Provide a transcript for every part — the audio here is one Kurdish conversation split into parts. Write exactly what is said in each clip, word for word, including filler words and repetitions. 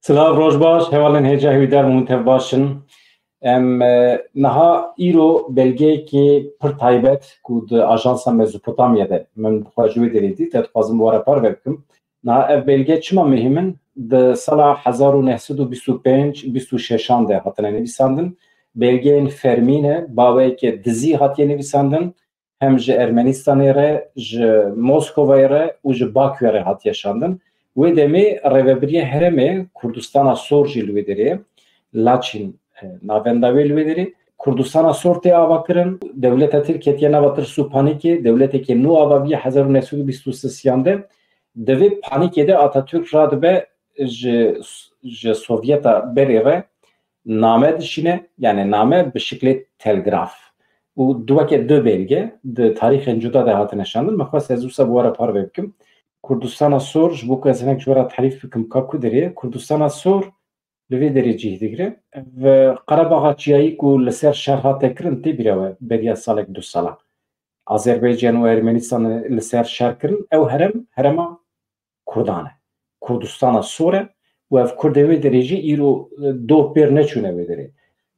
Silav, roj baş, hevalên hêja hêwîdar bûn tev baş in. Em e, niha îro belgeyekê pir taybet ku di Ajansa Mezopotamya de min bi xwe ji wê derê dît, ez dixwazim bi we re parve bikim. Niha ev belge çima muhîm in? Di sala hezar û neh sed û bîst û pênc bîst û şeşan de hatine nivîsandin. Belgeyên fermî ne, bi awayeke dizî hatiye nivîsandin. Hem ji Ermenistanê re, ji Moskovayê re û ji Bakuyê re hatiye şandin. Wê demê rêvebiriya herêmê Kurdistana Sor jî li wê derê, Laçîn e, navenda wê li wê derê. Kurdistana Sor tê ava kirin. Dewleta Tirk ketiye nava tirs û panîkê. Dewleteke nû ava bûye hezar û neh sed û bîst û sisiyan de. Di vê panîkê de Atatürk radibe ji, ji Sovyeta berê re name dişîne, yani name bi şiklê telgraf. Û du weke du belge di tarîxên cuda de hatine şandin. Me xwest ez wisa bi we re parve bikim. Kurdistana Sor, ji bo ku ez hinek ji we re tarîf bikim ka ku derê, Kurdistana Sor li vê derê cih digire. Ev Qerebaxa Çiyayî ku li ser şer hate kirin, tê bîra we beriya salek du sala. Azerbaycan û Ermenistan li ser şer kirin, ew herem, herema Kurdan e. Kurdistana Sor e û ev Kurdê wê derê jî îro, e, doh pêr neçûne wê derê.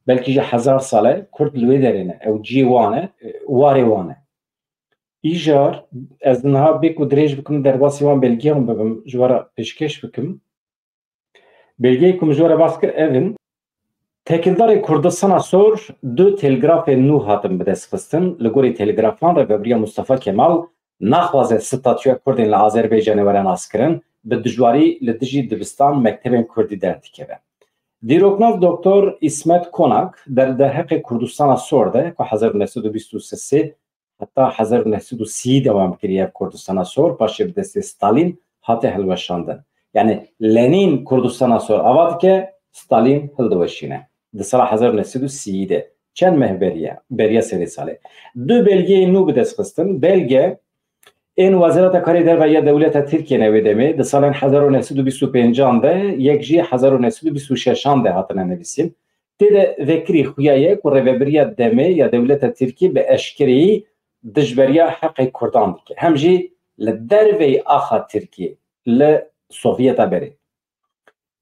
Belkî ji hezar sal e Kurd li wê derê ne. Ew cihê wan e, e, warê wan e. Îcar ez niha bê ku dirêj bikim derbasî wan belgeyan bibim, ji we re pêşkêş bikim. Belgeyê ku min ji we re bas kir ev in. Têkildarê Kurdistana Sor du telgrafên nû hatin bidestxistin. Li gorî telgrafan Rêvebiriya Mustafa Kemal naxwaze statûya Kurdên li Azerbaycanê were naskirin, bi dijwarî li dijî dibistan, mektebên Kurdî derdikeve. Dîroknav Doktor Îsmet Konak der-, derheqê Kurdistana Sor de ku hezar û neh sed û bîst û sê heta hezar û neh sed û sî dewam kiriye ev Kurdistana Sor, paşê bi destê Stalîn hate hilweşandin. Yani Lenîn Kurdistana Sor ava dike, Stalîn hildiweşîne. Di sala hezar û neh sed û sî de, çend meh beriye, beriya serê salê, du belgeyên nû bi dest xistin. Belge ên Wezareta Karê Derve ya Dewleta Tirkiye ne wê demê, di salên hezar û neh sed û bîst û pêncan de, yek jî hezar û neh sed û bîst û şeşan de hatine nivîsîn. Tê de vekirî xuya ye ku rêvebiriya demê ya dewleta Tirkî bi eşkereyî dijberiya heqê Kurdan dike. Hem jî li derveyî axa Tirkî, li Sovyeta berê.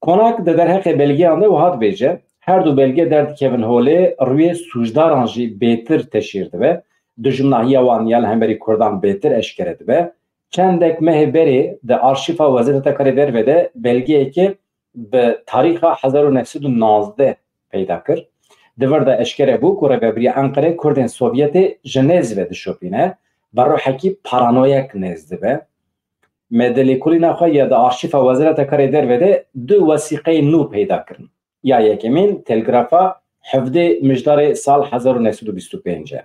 Konak di derheqê belgeyan de wiha dibêje, her du belge derdikevin holê, rûyê sûcdaran jî bêtir teşhîr dibe, dijminahiya wan ya li hemberî Kurdan bêtir eşkere dibe. Çendek mehê berê di arşîfa Wezareta Karê Derve de belgeyeke bi tarîxa hezar û neh sed û navzdeh peyda kir. Di vir de eşkere bû ku rêvebiriya Enqerê Kurdên Sovyetê ji nêz ve dişopîne, bi ruhekî paranoyek nêz dibe. Me di lêkolîna xwe ya di arşîfa Wezareta Karê Derve de du wesîqeyê nû peyda kirin. Ya yekemîn telgrafa hevdê Mijdarê sal hezar û neh sed û bîst û pênc e.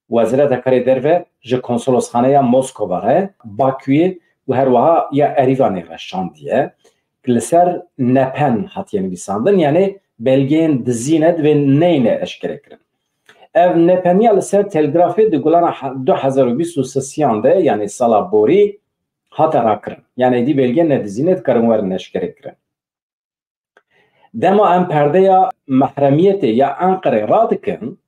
Wezareta Karê Derve ji Konsolosxaneya Moskova re, Bakuyê û herwiha ya Erîvanê re şandiye. Li ser nepen hatiye nivîsandin, yanê belgeyên dizî ne, divê neyne eşkere kirin. Ev nepeniya li ser telgrafê di gulana he-, du hezar û bîst û sisiyan de, yanê sala borî, hate rakirin. Yanê êdî belge ne dizî ne, dikarin werin eşkere kirin. Dema em perdeya mehremiyetê ya Enqerê radikin,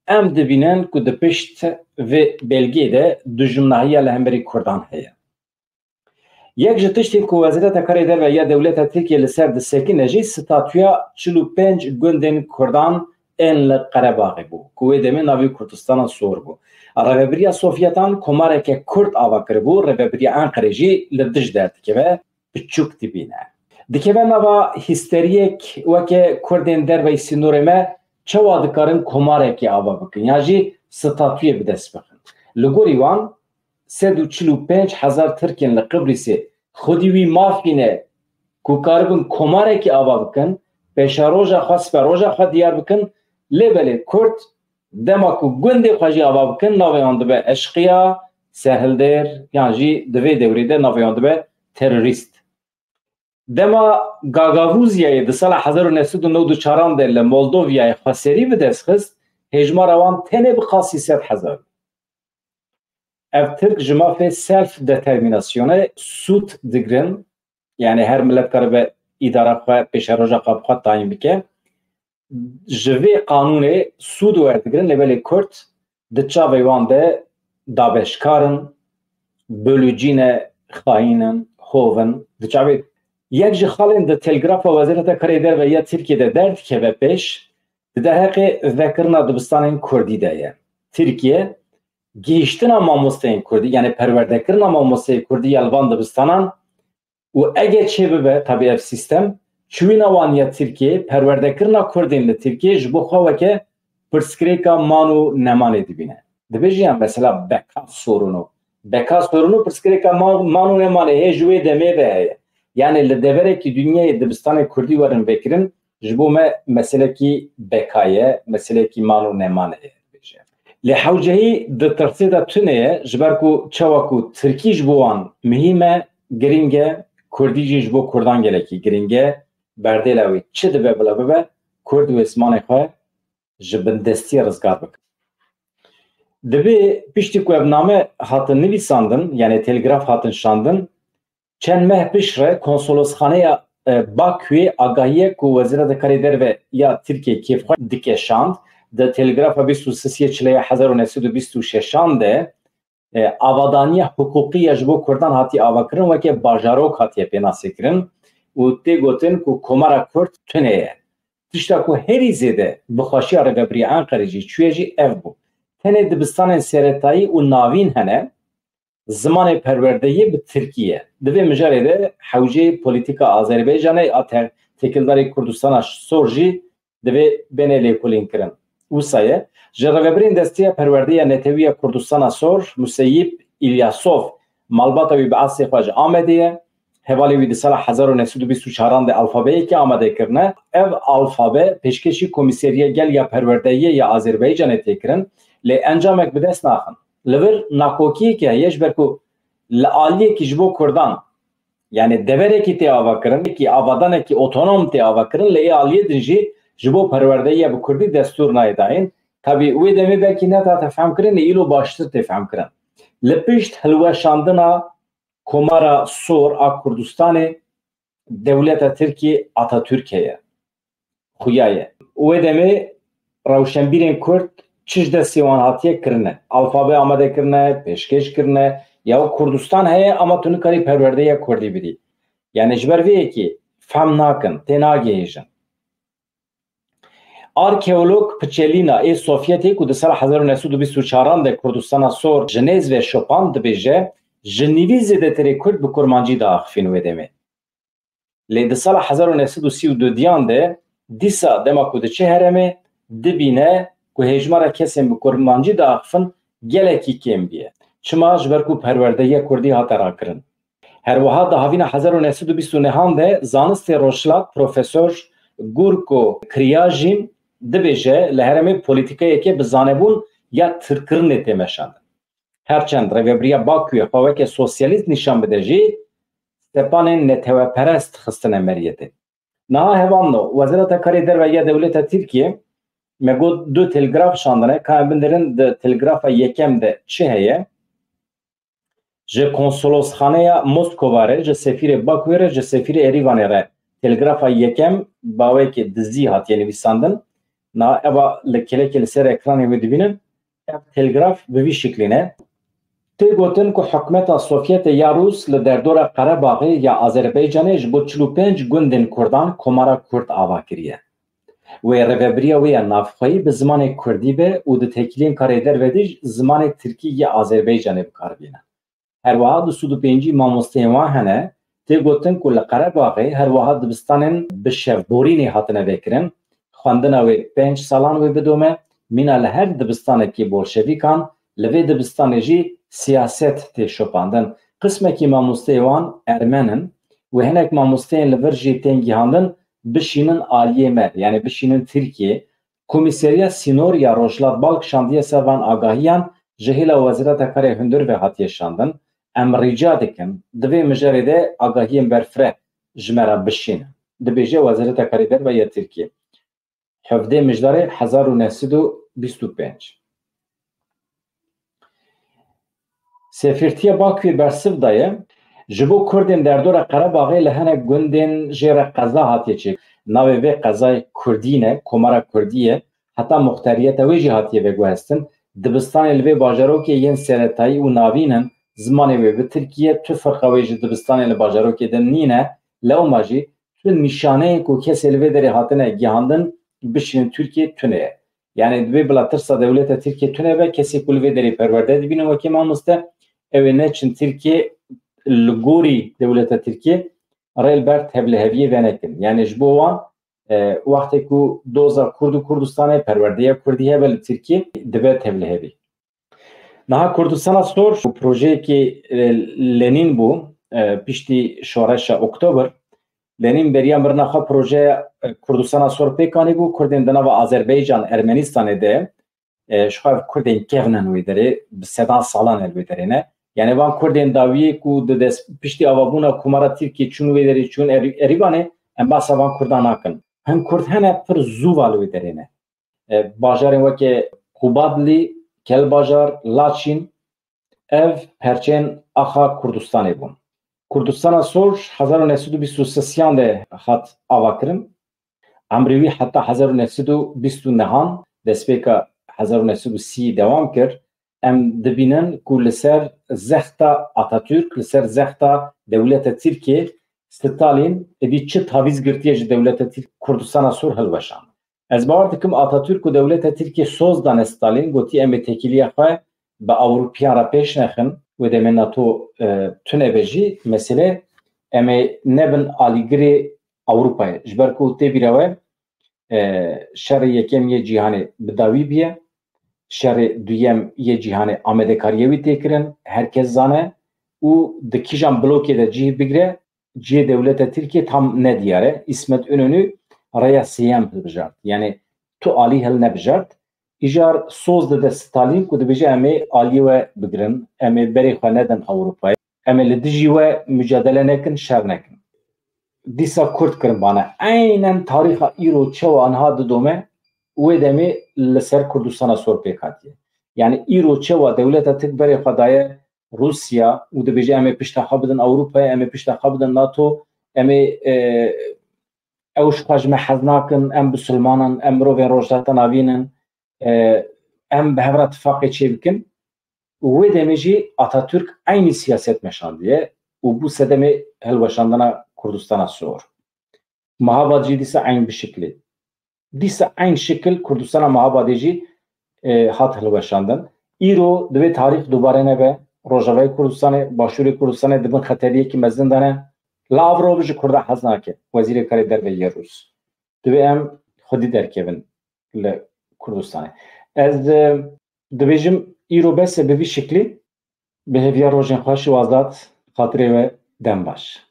em dibînin ku di pişt vê belgeyê de dijminahiya li hemberî Kurdan heye. Yek ji tiştên ku Wezareta Karê Derve ya dewleta Tirkiye li ser disekine jî statûya çil û pênc gundên Kurdan ên li Qerebaxê bû, ku wê demê navê Kurdistana Sor bû. Rêvebiriya Sovyetan komareke Kurd ava kiribû, rêvebiriya Enqerê jî li dij derdikeve, piçûk dibîne. Dikeve nava hîsteriyek weke Kurdên derveyî sînorê me çawa dikarin komarekê ava bikin, ya jî statûyê bi dest bixin. Li gorî wan, sed û çil û pênc hezar Tirkên li Qibrîsê xwedî wî mafî ne ku karibin komarekê ava bikin, pêşeroja xwe, siberoja xwe diyar bikin, lê belê Kurd dema ku gundê xwe jî ava bikin, navê wan dibe eşqiya, serhildêr, yan jî di vê dewrê de navê wan dibe terorîst. Dema Gagavûzyayê di sala hezar û neh sed û newid û çaran de li Moldovyayê xweserî bi dest xist, hêjmara wan tenê bi qasî sed hezar. Ev Tirk ji mafê self-determinasyonê sûd digirin, yanî her milet karibe îdara xwe, pêşeroja xwe bi xwe tayîn bike. Ji vê qanûnê sûd werdigirin, lê belê Kurd di çavê wan de dabeşkar in, bölücî ne, xayîn in, hov in. Di çavê Yek ji xalên di Telgrafa Wezareta Karê Derve ya Tirkiyê de derdikeve pêş, di derheqê vekirina dibistanên Kurdî de ye. Tirkiye gihîştina mamosteyên Kurdî, yani perwerdekirina mamosteyê Kurdî ya li van dibistanan û ege çêbibe, tabi ev sîstem, çûyîna wan ya Tirkiyeyê, perwerdekirina Kurdên li Tirkiyeyê ji bo xwe weke pirsgirêka man û nemanê dibîne. Dibêje ya mesela beka sorunu. Beka sorunu pirsgirêka man, man û nemanê hê ji wê demê ve heye. Yani li deverekî dinyayê dibistanê Kurdî werin vekirin, ji bo me meselekî beka ye, meselekî man û nemanê ye, dibêje. Lê hewcehî di tirsê de tune ye, ji ber ku çawa ku Tirkî ji bo wan muhîm e, girîng e, Kurdî jî ji bo Kurdan gelekî girîng e, berdêla wê çi dibe bila bibe, Kurd wê zimanê xwe ji bindestiyê rizgar bikin. Divê piştî ku ev name hatin nivîsandin, yani telgraf hatin şandin, çend meh piştre konsolosxaneya, e, Bakuyê agahiyek ku Wezareta Karê Derve ya Tirkiyê kêfxwe dike şand, di telgrafa bîst û sisê çileya hezar û neh sed û bîst û şeşan de, e, avadaniya hiqûqî ya ji bo Kurdan hatiye avakirin, weke bajarok hatiye pênasê kirin û tê gotin ku Komara Kurd tune ye. Tişta ku herî zêde bi xweşiya Rêvebiriya Enqerê jî çûye jî ev bû. Tenê dibistanên seretayî û navîn hene, zimanê perwerdeyê bi tirkî ye. Di vê mijarê de hewceyê polîtîka Azerbaycanê a te-, têkildarî Kurdistana Sor jî divê bêne lêkolînkirin. Wisa ye, ji rêvebirên Desteya Perwerdê ya Netewî ya Kurdistana Sor, Museyîb Îlyasov, malbata wî bi eslê xwe ji Amedê ye. Hevalê wî di sala hezar û neh sed û bîst û çaran de alfabeyekê amade kirine. Ev alfabe pêşkêşî Komîseriya Gel ya Perwerdeyê ya Azerbaycanê tê kirin, lê encamek bi dest naxin. Li vir nakokiyekê heye, ji ber ku li aliyekî ji bo Kurdan, yani deverekî tê avakirin, ki avadanekî otonom tê avakirin, lê ê aliyê din jî ji bo perwerdeyiya bi Kurdî destûr nayê dayîn. Tabî wê demê belkî netate fehmkirin, lê îlo baştir tê fehmkirin. Li pişt hilweşandina Komara Sor a Kurdistanê dewleta Tirkî Atatürk heye. Xuya ye. Wê demê rewşenbîrên Kurd çi ji destê wan hatiye kirine. Alfabe amade kirine, pêşkêş kirine. Ya Kurdistan heye ama tu nikarî perwerdeya Kurdî bidî. Yani ji ber vê yekê fehm nakin, tê nagihêjin. Arkeolog Piçelîna ê Sovyetê ku di sala hezar û neh sed û bîst û çaran de Kurdistana Sor ji nêz ve şopand dibêje, ji nîvî zêdetirê Kurd bi kurmancî diaxifîn wê demê. Lê di sala hezar û neh sed û sî û duyan de dîsa dema ku diçe herêmê, dibîne ku hêjmara kesên bi kurmancî diaxifin gelekî kêm bûye. Çima? Ji ber ku perwerdeyiya Kurdî hate rakirin. Her wiha di havîna hezar û neh sed û bîst û nehan de zanistê rojhilat Profesor Gurko Kriyajîn dibêje, li herêmê polîtîkayeke bi zanebûn ya tirkkirinê tê meşandin. Her çend rêvebiriya Bakuyê xwe weke sosyalîst nîşan bide jî, sepanên neteweperest xistine meriyetê. Niha hevalno, Wezareta Karê Derve ya dewleta Tirkiyê, me got du telgraf şandine, ka em binêrin di telgrafa yekem de çi heye? Ji konsolosxaneya Moskova re, ji sefîrê Bakuyê re, ji sefîrê Erîvanê re telgrafa yekem bi awayekî dizî hatiye nivîsandin. Niha eva li kelekê li ser ekranê wê dibînin. Ev telgraf bi vî şiklî ne. Tê gotin ku hikûmeta Sovyetê ya Rûs li derdora Qerebaxê ya Azerbaycanê ji bo çil û pênc gundên Kurdan Komara Kurd ava kiriye. Wê rêvebiriya wê ya navxweyî bi zimanê Kurdî be û di têkiliyên karê derve de jî zimanê Tirkî yê Azerbaycanê bi kar bîne. Her wiha du sed û pêncî mamosteyên wan hene, tê gotin ku li Qerebaxê her wiha dibistanên bi şevborînê hatine vekirin. Xwendina wê pênc salan wê bidome, mîna li her dibistanekî bolşevîkan, li vê dibistanê jî siyaset tê şopandin. Qismekî mamosteyê wan ermen in û hinek mamosteyên li vir jî tên gihandin bişînin aliyê me, yani bişînin Tirkiyê. Komîseriya Sînor ya Rojhilat bal kişandiye ser van agahiyan, ji hêla Wezareta Karê Hundir ve hatiye şandin. Em rica dikin, di vê mijarê de agahiyên berfireh ji me re bişînin, dibêje Wezareta Karê Derve ya Tirkiyê. Hevdeh Mijdarê hezar û neh sed û bîst û pênc. Sefîrtiya Bakuyê bersiv daye, ji bo Kurdên derdora Qerebaxê li hinek gundên jê re qeza hatiye çêkirin. Navê vê qezayê Kurdî ne, Komara Kurdî ye, heta muxteriyeta wê jî hatiye veguhestin. Dibistanê li vê bajarokê yên seretayî û navîn in, zimanê wê bi tirkî ye, tu firqa wê ji dibistanê li bajarokê din nîne, lewma jî tu nîşaneyên ku kesê li vê derê hatine gihandin bişînin Tirkiye tune ye. Yani divê bila tirsa dewleta Tirkiye tune be, kesê ku li vê derê perwerde dibînin wekî mamoste, ew ê neçin Tirkiye, li gorî dewleta Tirkiye rê li ber tevliheviyê venekin. Yani ji bo wan, e, wextê ku doza Kurd û Kurdistanê, perwerdeya Kurdî hebe li Tirkiye, dibe tevlihevî. Niha Kurdistana Sor projeyekî, e, Lenîn bû, e, piştî şoreşa Oktober. Lenîn beriya mirina xwe projeya, e, Kurdistana Sor pêk anîbû, Kurdên di nava Azerbaycan, Ermenistanê de, e, ji xwe ev Kurdên kevn in wê derê, bi sedan salan e li wê derê ne. Yani van Kurdên dawiyê ku di dest piştî avabûna Komara Tirkiyê çûn wê derê, çûn Erî-, Erîvanê, em behsa van Kurdan nakin. Hin Kurd hene pir zû va li wê derê ne. E, bajarên weke Qubadlî, Kelbajar, Laçîn, ev perçeyên axa Kurdistanê bûn. Kurdistana Sor hezar û neh sed û bîst û sisiyan de hat avakirin. Emrê wî heta hezar û neh sed û bîst û nehan, destpêka hezar û neh sed û sî dewam kir. Em dibînin ku li ser zexta Atatürk, li ser zexta dewleta Tirkiyê, Stalin êdî çi tavîz girtiye ji dewleta Tirk Kurdistana Sor hilweşand. Ez bawer dikim Atatürk û dewleta Tirkiyê soz dane Stalin, gotî em ê têkiliya xwe bi Ewropiyan re pêş nexin, wê demê NATO, e, tune be jî, mesele em ê nebin alîgirê Ewropayê. Ji ber ku tê bîra we, e, şerê yekem yê cîhanê bi dawî bûye, şerê duyem yê cîhanê amedekariyê wî tê kirin, her kes zane û di kîjan blokê de cih bigire, cihê dewleta Tirkiyê tam nediyar e. Îsmet Înönü rêya sêyem hilbijart. Yani tu alî hilnebijart. Îcar soz dide Stalin ku dibêje em ê aliyê we bigirin, em ê berê xwe nedin Ewropayê, em ê li dijî we mucadele nekin, şer nekin. Dîsa Kurd kirin bane. Eynen tarîxa îro çawa niha didome, wê demê li ser Kurdistana Sor pêk hatiye. Yani îro çawa dewleta Tirk berê xwe daye Rûsya û dibêje em ê pişta xwe bidin Ewropayê, em ê pişta xwe bidin NATO, em ê, e, ew ji xwe ji me hez nakin, em bisilman in, em mirovên Rojhilata Navîn in, e, em bi hev re tifaqê çêbikin. Û wê demê jî Atatürk eynî siyaset meşandiye û bû sedemê hilweşandina Kurdistana Sor. Mahabad jî dîsa eyn bi şiklê. Dîsa eyn şikil Kurdistana Mahabadê jî, e, hat hilweşandin. Îro divê tarîx dubare nebe. Rojavayê Kurdistanê, Başûrê Kurdistanê di bin xeteriyekî mezin de ne. Lavrov ji Kurda hez nake. Wezîrê Karê Derve yê Rûs. Divê em xwedî derkevin li Kurdistanê. Ez, e, dibêjim îro bes e bi vî şiklî. Bi hêviya rojên xweş û azad, xatirê we dem baş.